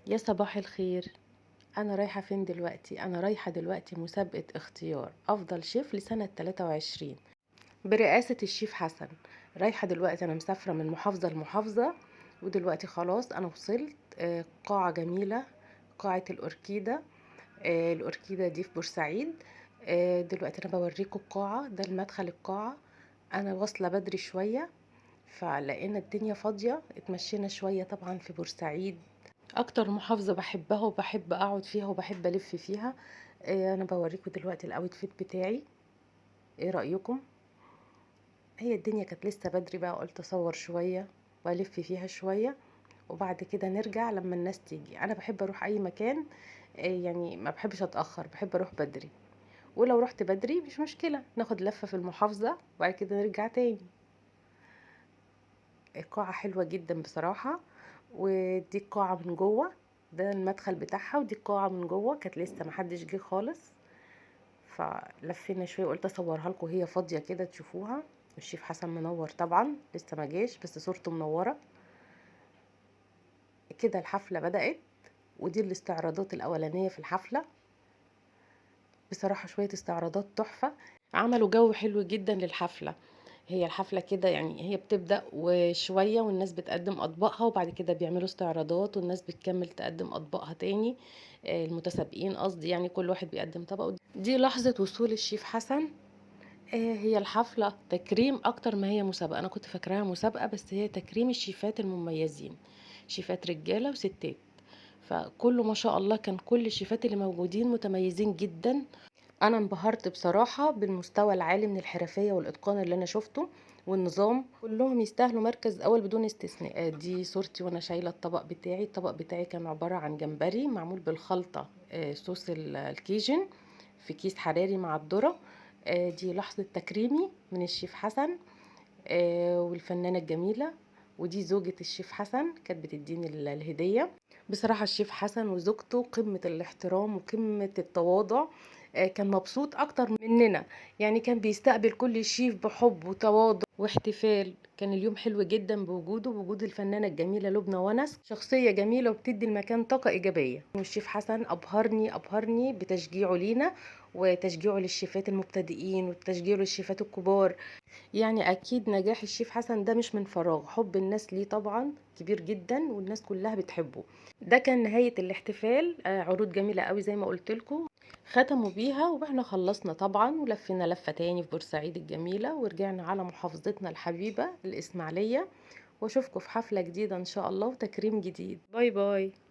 يا صباح الخير. أنا رايحة فين دلوقتي؟ أنا رايحة دلوقتي مسابقة اختيار أفضل شيف لسنة 23 برئاسة الشيف حسن. رايحة دلوقتي، أنا مسافرة من محافظة لمحافظة، ودلوقتي خلاص أنا وصلت. قاعة جميلة، قاعة الأوركيدة. الأوركيدة دي في بورسعيد. دلوقتي أنا بوريكم القاعة، ده المدخل القاعة. أنا واصلة بدري شوية فلقينا الدنيا فاضية، اتمشينا شوية طبعا في بورسعيد، أكتر محافظة بحبها وبحب أقعد فيها وبحب ألف فيها. أنا بوريكم دلوقتي ال outfit بتاعي، إيه رأيكم؟ هي الدنيا كانت لسه بدري بقى، قلت أصور شوية وألف فيها شوية وبعد كده نرجع لما الناس تيجي. أنا بحب أروح أي مكان، يعني ما بحبش أتأخر، بحب أروح بدري، ولو رحت بدري مش مشكلة، ناخد لفة في المحافظة وبعد كده نرجع تاني. القاعة حلوة جدا بصراحة، ودي القاعة من جوه، ده المدخل بتاعها، ودي القاعة من جوه، كانت لسه محدش جه خالص، فلفينا شوية قلت اصورها لكم وهي فاضية كده تشوفوها. والشيف حسن منور طبعا، لسه ما جاش بس صورته منورة كده. الحفلة بدأت، ودي الاستعراضات الأولانية في الحفلة. بصراحة شوية استعراضات تحفة، عملوا جو حلو جدا للحفلة. هي الحفلة كده يعني هي بتبدأ وشوية والناس بتقدم أطباقها، وبعد كده بيعملوا استعراضات والناس بتكمل تقدم أطباقها تاني، المتسابقين قصدي، يعني كل واحد بيقدم طبقه. دي لحظة وصول الشيف حسن. هي الحفلة تكريم أكتر ما هي مسابقة، أنا كنت فاكراها مسابقة بس هي تكريم الشيفات المميزين، شيفات رجالة وستات، فكله ما شاء الله كان كل الشيفات اللي موجودين متميزين جدا. أنا انبهرت بصراحة بالمستوى العالي من الحرفية والإتقان اللي أنا شفته والنظام، كلهم يستاهلوا مركز أول بدون استثناء. دي صورتي وأنا شايلة الطبق بتاعي. الطبق بتاعي كان عبارة عن جمبري معمول بالخلطة، صوص الكيجن في كيس حراري مع الذرة. دي لحظة تكريمي من الشيف حسن، والفنانة الجميلة، ودي زوجة الشيف حسن كانت بتديني الهدية. بصراحة الشيف حسن وزوجته قمة الاحترام وقمة التواضع، كان مبسوط أكتر مننا، يعني كان بيستقبل كل شيف بحب وتواضع واحتفال. كان اليوم حلو جدا بوجوده، بوجود الفنانة الجميلة لبنى ونس، شخصية جميلة وبتدي المكان طاقة إيجابية. والشيف حسن أبهرني بتشجيعه لينا وتشجيعه للشيفات المبتدئين وتشجيعه للشيفات الكبار. أكيد نجاح الشيف حسن ده مش من فراغ، حب الناس ليه طبعا كبير جدا والناس كلها بتحبه. ده كان نهاية الاحتفال، عروض جميلة قوي زي ما قلت لكم ختموا بيها، واحنا خلصنا طبعا ولفينا لفة تاني في بورسعيد الجميلة، ورجعنا على محافظتنا الحبيبة الإسماعيلية. واشوفكم في حفلة جديدة إن شاء الله وتكريم جديد. bye bye.